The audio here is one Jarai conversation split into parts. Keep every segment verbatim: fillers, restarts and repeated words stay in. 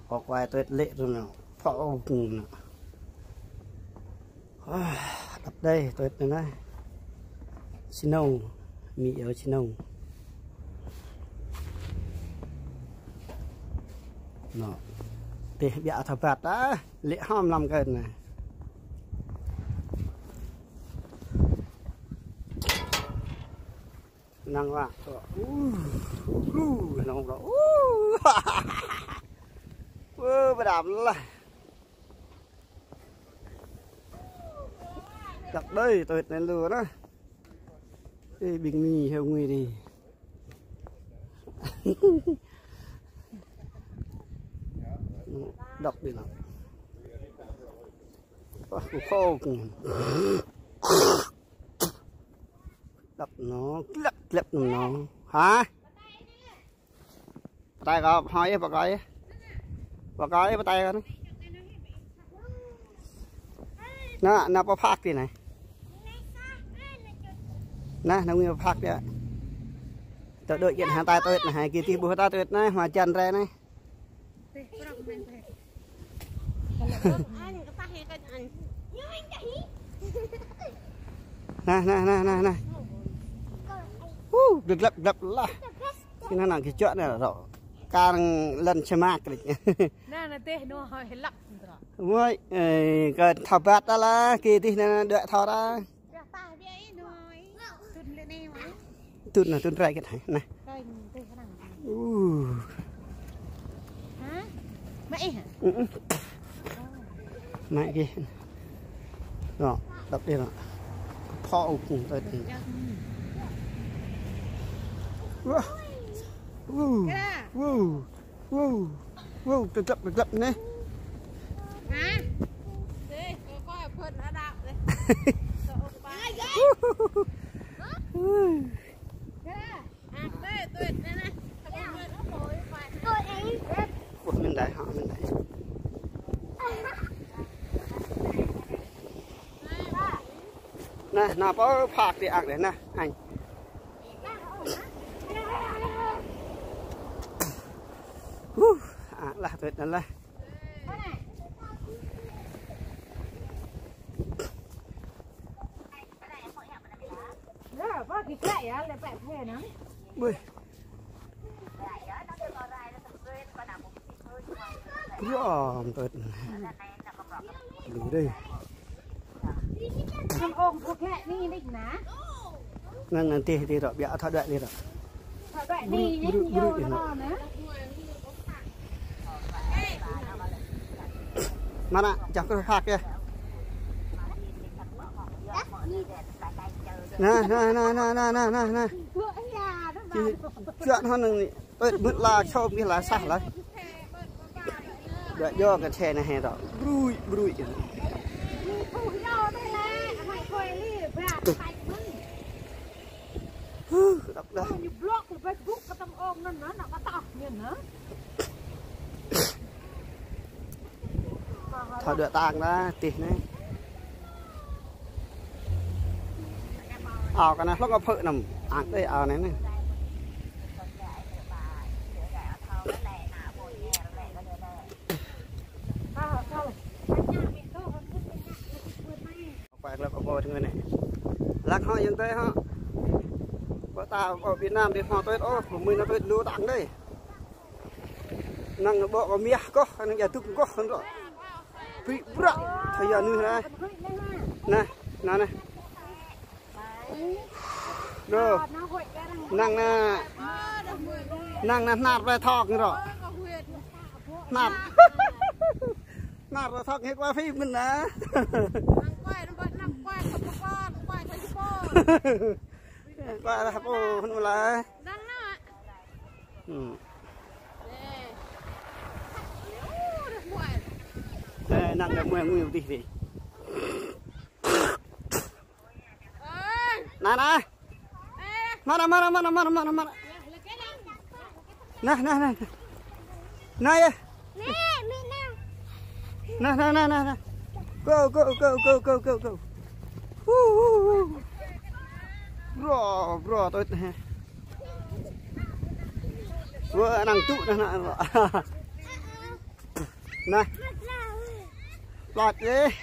Kơ kuai tuet lĕ rơnŭk. Phŏ ung nă. Ơ, đăp đơi tuet anai nă. Snow. Mi yơh snow. Nă. Tih biă tha ƀăt ah. Lĕ hŏm lăm kơ anai. Năng wa. Uh, uh, năng wa. Uh. Ơ, ƀơđam lah. Đăp đơi tuet anai lu nă. Ê, ƀing mi heo ngui đi. Đăp đi nă. Ơ, kơ khô. Đăp nă, glăp, glăp nă. Hă? Pơtai kơ, hŏ yơh, pơkai yơh. Pơkai yơh, pơtai kơ anai. Nă, nă pơphak ti anai. Nă, nă ngui pơphak ti. Tơ đôč jĕ hăng tai tuet anai, hăng ki tih ƀuh tai tuet anai, hmua čan rai anai. Nă, nă, nă, nă, nă. Uh, glăp, glăp, glăp lah. Kơ anai nă kơ čuă anai rŏ. Kar lŏn čơmak rĭ. Nă, nă tih nua hơi lăp. Woi, ơ, kơ tha ƀăt lah, kơ tih nă đuaĭ thâo lah. Tŭn nă, tŭn rai kơ thai nă. Uh. Hă? Mă ih hă? Ơ, ơ. Mă ih. Nă, đăp đơi nă. Phŏ ung tuet. Wah. Uh. Kơ. Uh. Wow, wow, tơglăp, tơglăp anai. Hă? Dê, kơ kâo phun adap dê. Kơ ung ƀă. Ăh, dê, tuet anai nă. Ôh, mĭn đơi, hă, mĭn đơi. Nă, nă pơphak ti ăh dê nă, anh. Huh, ah, lah tuet anai lah. Ui. Bruă, tuet. Lu dê. Năng, năng tih, tih rŏ, biă thâo đuaĭ tih rŏ. Thâo đuaĭ tih, bruă, bruă, bruă. Mă nă, čang kơ phak yơh. Nă, nă, nă. Či, čuă hŏ năng ni. Ơ, mưt lah, čŏp gih lah, sah lah. Đuaĭ djơ̆ kơ tơlơi anai hă rŏ. Bruih, bruih. Huh, đăp đơi. Thâo đuaĭ tang đa, tih anai. Ao kơ anai hlŏng kơ phơ̆ năm, ang tơi ao anai anai. Quay clip ở bộ trên này. Lăng hŏ, yên tơi hŏ. Ƀơi ta ở Việt Nam đi hŏ tuet ôh, mười năm tuet lu tăng đây. Năng ƀô̆ kơ miah kơh, năng ia dŭk kơh, năng rŏ. Bri brăk, thâo ia nuih nă. Nă, nă, nă. Đô. Năng nă. Năng nă hnat rai thok, năng rŏ. Hnat. Hnat rai thok, hĕ kơ phim mĭn nă. Kơ lah pô, hŭn mơlai. Hmm. Ê, năng đa muai ngui tih tih. Nă, nă. Mă nă, mă nă, mă nă, mă nă, mă nă, mă nă. Nă, nă, nă, nă. Nă, yơh. Nă, nă, nă, nă, nă. Go, go, go. Hu, hu, hu. Bro, bro, tôi. Wơ, năng tŭ nă, nă. Nah. Plăt dih.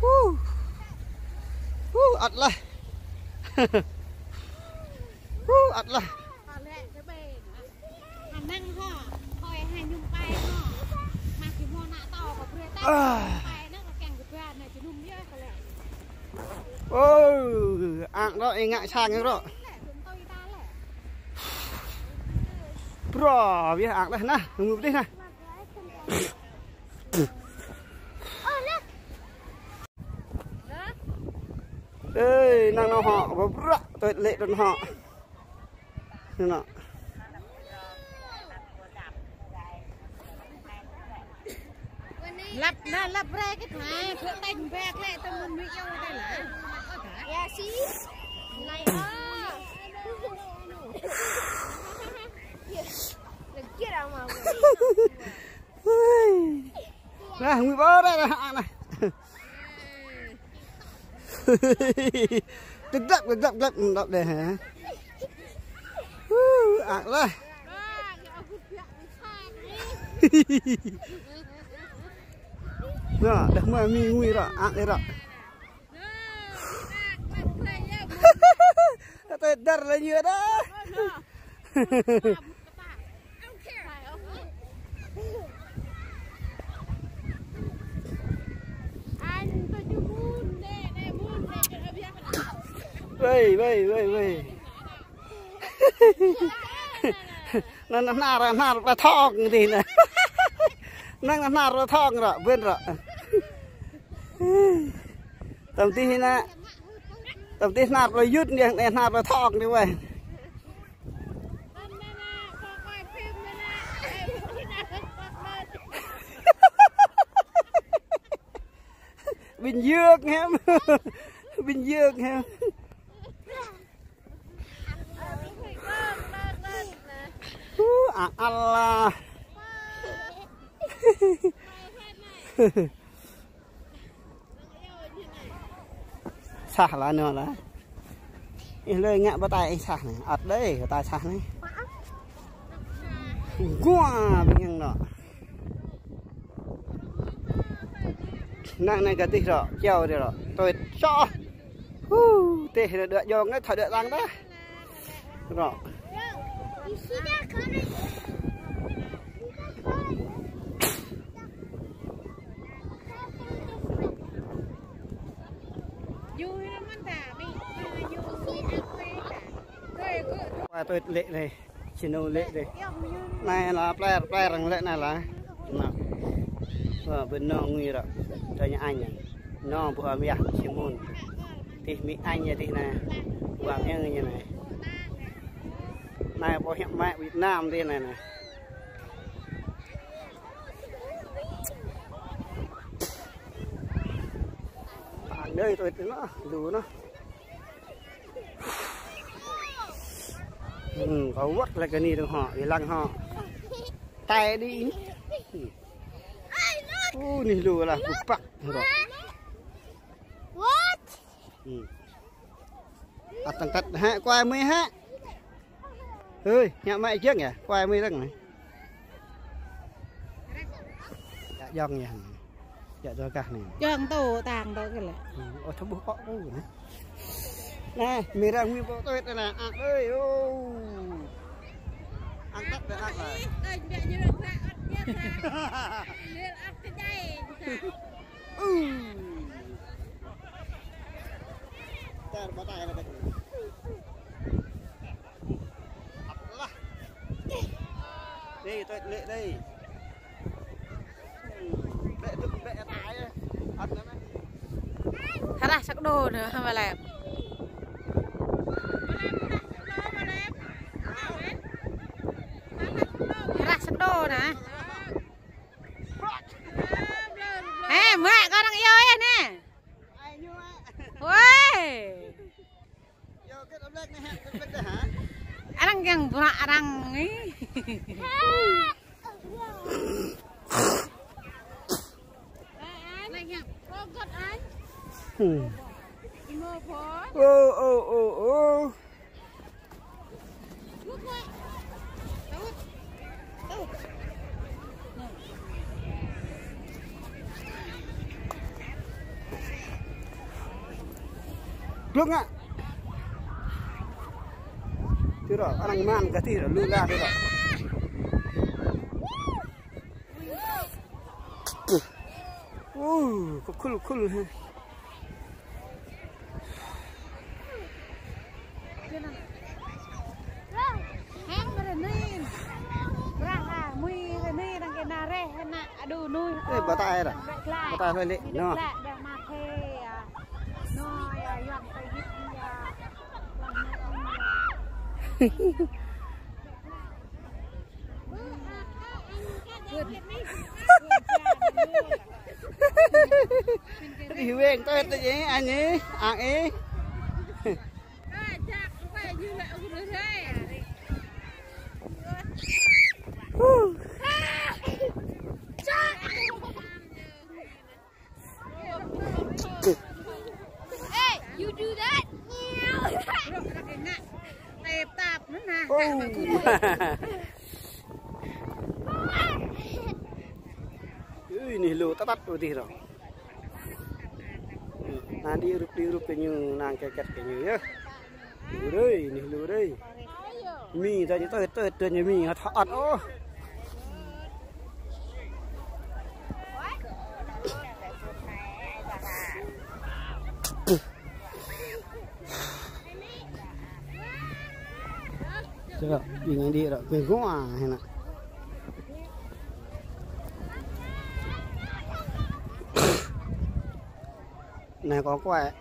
Huh. Huh, ăt laih. Huh, ăt laih. Ah. Ơ, ang đó, ê ngại sang đó. Bro, biar ang đó, nah, nunggu dih, nah. Ê, năng nó họ, bro, bro, tôi lệ đơn họ. Nọ. Lăp, na, lăp brơi kơ thai, kơ tanh bĕ lĕ, tơm mơ̆n mĭ yơh tơl lă. Ya, si. Lai ơ. Lagi ramah. Nah, ngui bơ ră, nah, nah. Glăp, glăp, glăp, glăp đeh hă. Huh, ang laih. Nă, đah mă mi ngui ră, ang laih ră. Kơ tơdar laih ñu đah. Wei, wei, wei, wei. Năng, năng, năng, năng, năng, thong dih nă. Năng, năng, năng, thong ră, buen ră. Tơm dih nă. Tơm dih năng, năng, yut dih, năng, năng, thong dih wei. Bình Dương hả? Bình Dương hả? Uh, à, Allah. Sah lah nă lah. Ih, lơi ngă bơtai ih sah nă. Ăt đơi bơtai sah nă. Gua ƀing nă. Năng nă gah dih ră, kiao dih ră. Tui soh. Huh, tih nă đuaĭ jong nă, thâo đuaĭ lăng đah. Ră. Wa tui lĕ anai, čơnô lĕ anai. Anai lah pler, pler arăng lĕ anai lah. Nă. Wa, ƀơi nŏ ngui ră. Tơña añ. Nŏ ƀu hmâo yah čơmŭn. Dih mi añ dih anai. Wa, añ ñu anai. Anai pô hiăp mă Việt Nam dih anai anai. Ang đơi tui tui nă, lu nă. Hmm, kâo wơ̆t lĕ kơ ni dơ̆ng hŏ, ih lăng hŏ. Tai dih. Uh, anih lu lah, kupak. What? Hmm. Ăt tơngkăt hă, kuai mơi hă? Hơi, ngă mă jơ̆ng yơh, kuai mơi răng anai. Djă jơ̆ng yơh. Djă tơgah anai. Jơ̆ng tŏ, tang tŏ kơ lĕ. Ơ, thâo ƀuh kŏ kơ anai. Anai, mơi răng mơi ƀu tui anai, ang ơi, ơ. Ang tăt anai, ang lah. Ih, kơ ñu răng ră ăt ñu ră. Lĕ ăt kơ jai. Tar bơtai anai. Ăt lah. Dih, tui lĕ dih. Bĕ dŭm bĕ tai. Ăt lah mă. Hrah sa kơđô nă, hă, Malep. Hrah sa kơđô nă. Ê, mă kơ arăng iâu ih nă. Woi. Arăng kiăng bruă arăng ih. Hmm. Ơ, ơ, ơ, ơ. Ơ, Dŏng ngă. Tui rŏ, ană mơ̆n gah tih rŏ, lu la tui rŏ. Uh, khul khul. Heng mrê nin. Brah ha, mui rê nin, đang kê na rê, hena, aduh, nui. Eh, bata ai ra. Bata thôi lê. No. Đi weng tơi tơi nhé, anh nhé, ang ê. Hey, you do that? Tep tap mơ̆n hă. Oh. Ui, nih lu tơtăt ui tih rŏ. Nă đi rup, đi rup kơ ñu, nă kĕt kĕt kơ ñu yơh. Lu đơi, nih lu đơi. Mi ta ñu tơi, tơi, tơi ñu mi hăt hăt ôh. Čơ, ƀing đi rŏ, ƀing gua hena. Nă kơ kuai.